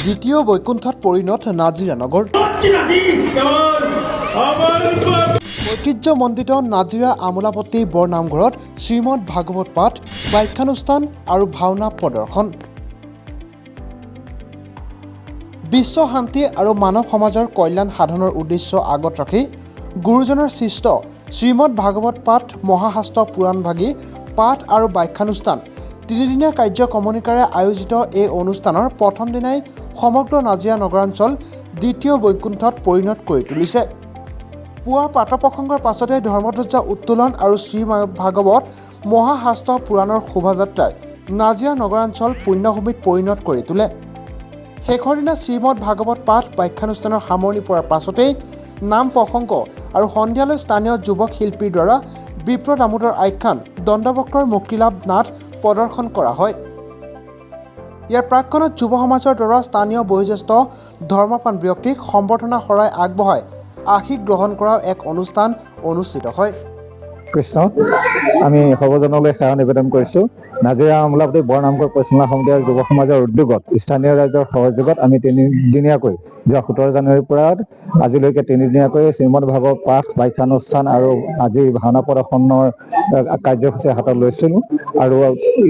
দ্বিতীয় বৈকুণ্ঠত পৰিণত নাজিৰা নগৰ। ঐতিহ্যমণ্ডিত নাজিৰা আমোলাপট্টি বৰনামঘৰত শ্ৰীমদ ভাগৱত পাঠ, ব্যাখ্যানুষ্ঠান আৰু ভাওনা প্ৰদৰ্শন। বিশ্ব শান্তি আৰু মানৱ সমাজৰ কল্যাণ সাধনৰ উদ্দেশ্য আগত ৰাখি গুৰুজনাৰ সৃষ্ট শ্ৰীমদ ভাগৱত পাঠ, মহাশাস্ত্ৰ পুৰাণভাগী পাঠ আৰু ব্যাখ্যানুষ্ঠান তিনিদিনীয়া কাৰ্যক্ৰমণিকাৰে আয়োজিত এই অনুষ্ঠানৰ প্ৰথম দিনাই সমগ্ৰ নাজিৰা নগৰাঞ্চল দ্বিতীয় বৈকুণ্ঠত পৰিণত কৰি তুলিছে। পুৱা প্ৰাতঃপ্ৰসংগৰ পাছতে ধৰ্মধ্বজা উত্তোলন আৰু শ্ৰীভাগৱত মহাশাস্ত্ৰ পুৰাণৰ শোভাযাত্ৰাই নাজিৰা নগৰাঞ্চল পুণ্যভূমিত পৰিণত কৰি তোলে। শেষৰ দিনা শ্ৰীমদ ভাগৱত পাঠ, ব্যাখ্যানুষ্ঠানৰ সামৰণি পৰাৰ পাছতেই নাম প্ৰসংগ আৰু সন্ধিয়ালৈ স্থানীয় যুৱক শিল্পীৰ দ্বাৰা বিপ্ৰ দামোদৰ আখ্যান, দণ্ডবক্ৰৰ মুক্তিলাভ নাট প্ৰদৰ্শন কৰা হয়। ইয়াৰ প্ৰাকক্ষণত যুৱ সমাজৰ দ্বাৰা স্থানীয় বয়োজ্যেষ্ঠ ধৰ্মপ্ৰাণ ব্যক্তিক সম্বৰ্ধনা শৰাই আগবঢ়াই আশীষ গ্ৰহণ কৰাও এক অনুষ্ঠান অনুষ্ঠিত হয়। কৃষ্ণ। আমি সৰ্বজনলৈ সেৱা নিবেদন কৰিছোঁ। নাজিৰা আমোলাপট্টি বৰনামঘৰ পৰিচালনা সমিতি আৰু যুৱ সমাজৰ উদ্যোগত, স্থানীয় ৰাইজৰ সহযোগত আমি তিনিদিনীয়াকৈ যোৱা 17 জানুৱাৰীৰ পৰা আজিলৈকে তিনিদিনীয়াকৈ শ্ৰীমদ ভাগৱত পাঠ, ব্যাখ্যানুষ্ঠান আৰু আজি ভাওনা প্ৰদৰ্শনৰ কাৰ্যসূচী হাতত লৈছিলোঁ। আৰু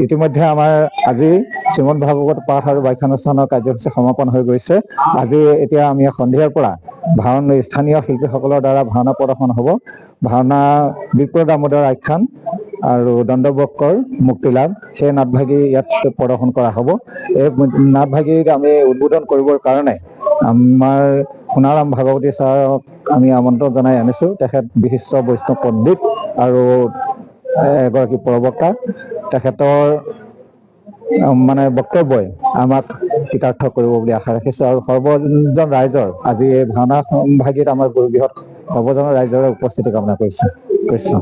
ইতিমধ্যে আমাৰ আজি শ্ৰীমদ ভাগৱত পাঠ আৰু ব্যাখ্যানুষ্ঠানৰ কাৰ্যসূচী সমাপন হৈ গৈছে। আজি এতিয়া আমি সন্ধিয়াৰ পৰা ভাওনা স্থানীয় শিল্পীসকলৰ দ্বাৰা ভাওনা প্ৰদৰ্শন হ'ব। ভাওনা বিপ্ৰ দামোদৰ আখ্যান আৰু দণ্ডবক্ৰৰ মুক্তিলাভ, সেই নাটভাগি ইয়াত প্ৰদৰ্শন কৰা হ'ব। এই নাটভাগিক আমি উদ্বোধন কৰিবৰ কাৰণে আমাৰ সোণাৰাম ভাগৱতী ছাৰক আমি আমন্ত্ৰণ জনাই আনিছোঁ। তেখেত বিশিষ্ট বৈষ্ণৱ পণ্ডিত আৰু এগৰাকী প্ৰবক্তা। তেখেতৰ মানে বক্তব্যই আমাক কৃতাৰ্থ কৰিব বুলি আশা ৰাখিছোঁ। আৰু সৰ্বজন ৰাইজৰ আজি এই ভাওনা ভাগিত আমাৰ গুৰুগৃহত সৰ্বজন ৰাইজৰে উপস্থিতি কামনা কৰিছোঁ। কৃষ্ণ।